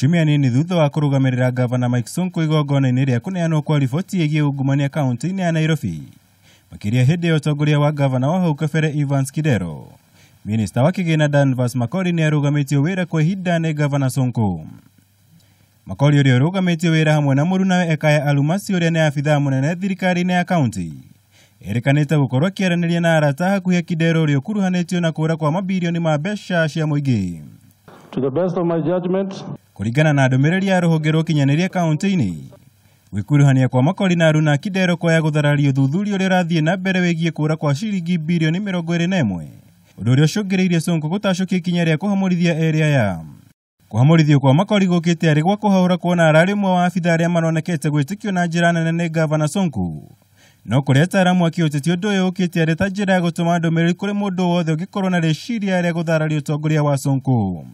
Ciumia nini thutha wa kũrũgamĩrĩra Gavana Mike Sonko igongona-inĩ rĩa kũneanwo kwa riboti ĩgiĩ ungumania kaunti-inĩ ya Nairobi, makĩria hĩndĩ ya ũtongoria wa gavana wa hau kabere Evans Kidero. Minista wa kĩgĩna Danvas Makori nĩ arũgamĩtio wĩra kwa ihinda nĩ Gavana Sonko. Makori ũrĩa ũrũgamĩtio wĩra hamwe na mũrunawe Ekaya Alumasi ũrĩa nĩ abithaa mũnene thirikari-inĩ ya kaunti, ĩrĩkanĩte gũkorwo akĩaranĩria na arata hakuhĩ Kidero ũrĩa ũkuruhanĩtio na kũra kwa mabirioni ma mbeca cia mũingĩ. To the best of my judgment, Kũringana na ndũmĩrĩri ya rũhonge rwa ũkinyanĩria kaunti-inĩ, gwĩkuruhania kwa Makori na aruna Kidero kwaya gũthararia ũthuthuria ũrĩa ũrathiĩ na mbere wĩgiĩ kũra kwa ciringi birioni 21, ũndũ ũrĩa ũcũngĩrĩirie Sonko gũtacũkia ikinya rĩa kũhamũrithia erĩ aya. Kũhamũrithio kwa Makori gũkĩte arĩ gwa kũhahũra kuona ararĩ ũmwe wa abithaa arĩa maronekete gwĩtĩkio na njĩra nene nĩ Gavana Sonko. No kũrĩ ataaramu a kĩũteti ũndũ ũyũ ũkĩte arĩ ta njĩra ya gũtũma ndũmĩrĩri kũrĩ mũndũ wothe ũngĩkorwo na rĩciria rĩa gũthararia ũtongoria wa Sonko.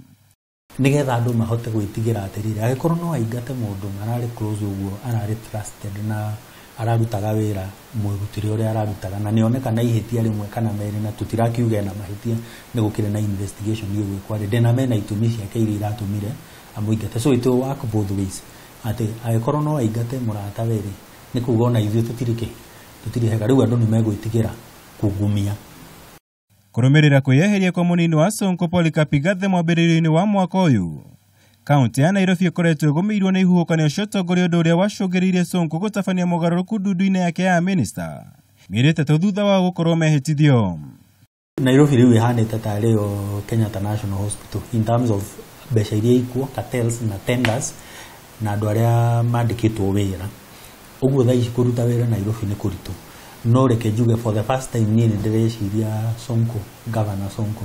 Nigetha andũ mahote gwĩtigĩra atĩrĩrĩ, angĩkorwo no aingate mũndũ mararĩ close ũguo, ararĩ trusted na ararutaga wĩra mũrutĩre ũrĩa ararutaga, na nĩoneka na ihĩtia rĩmwe kana merĩ, na tũtirakiuga ena mahĩtia, nĩ gũkĩrĩ na investigation ĩgwĩkwo rĩ, ndĩna mena itũmi ciake iria iratũmire amũingate. So it will work both ways, atĩ angĩkorwo no aingate mũratawe rĩ, nĩ kuga ona ithuĩ tũtirĩ kĩ, tũtirĩ hega. Rĩu andũ nĩ megwĩtigĩra kungumia. Kũrũmĩrĩra kwĩyeheria kwa mũnini wa Sonko Polycarp Igathe mwambĩrĩrio-inĩ wa mwaka ũyũ, kaunti ya Nairobi ĩkoretwo ĩgũmĩirwo nĩ ihuhũkanio cia ũtongoria, ũndũ ũrĩa wacũngĩrĩirie Sonko gũtabania mogarũrũku ndundu-inĩ yake ya minista mĩeri 3 thutha wa gũkorwo mehĩtithio. Nairobi rĩu ĩhanĩte tarĩ yo Kenyatta National Hospital in terms of mbeca iria ikuo, cartels na tenders na andũ arĩa mandĩkĩtwo wĩra. Ũguo thaa ici kũruta wĩra Nairobi nĩ kũritũ. No reke njuge for the first time niĩ nĩ ndĩreciria Sonko, Governor Sonko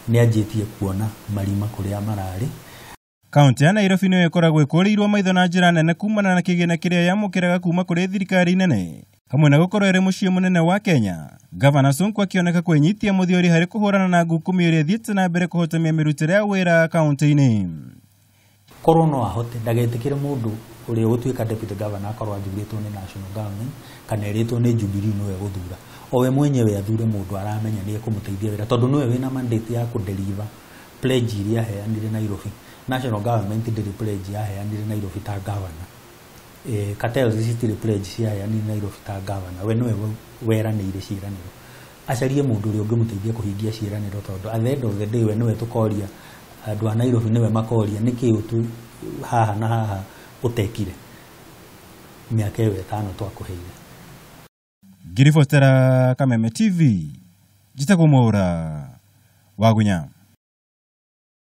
nĩ anjĩtie kuona marima kũrĩa mararĩ. Kaunti ya Nairobi nĩyo ĩkoragwo ĩkũrĩirwo maitho na njĩra nene kumana na kĩgĩna kĩrĩa yamũkĩraga kuma kũrĩ thirikari nene, hamwe na gũkorwo ĩrĩ mũciĩ mũnene wa Kenya. Gavana Sonko akĩoneka kwĩnyitia mũthiori harĩ kũhũrana na ngukumi ĩrĩa ĩthiĩte na mbere kũhotomia mĩrutĩre ya wĩra kaunti-inĩ. Korwo no ahote ndagetĩkĩre mũndũ ũrĩa ũgũtuĩka deputy governor akorwo athurĩtwo nĩ national government kana erĩtwo nĩ Jubilee nĩwe gũthura, o we mwenyewe athure mũndũ aramenya nĩ ekũmũteithia wĩra, tondũ nĩwe wĩna mandate ya kũdeliver pledge iria aheanire Nairobi. National government ndĩrĩ pledge yaheanire Nairobi ta governor. Cartels citirĩ pledge ciaheanire Nairobi ta governor. We nĩwe weranĩire ciĩranĩro. Acarie mũndũ ũrĩa ũngĩmũteithia kũhingia ciĩranĩro, tondũ at the end of the day we nĩwe tũkoria, andũ a Nairobi nĩwe makoria nĩkĩ ũtu haha na haha ũtekire mĩaka ĩyo 5 twakũheire. Ngiribotera Kameme TV, njĩtagwo Mwaũra Wagunya.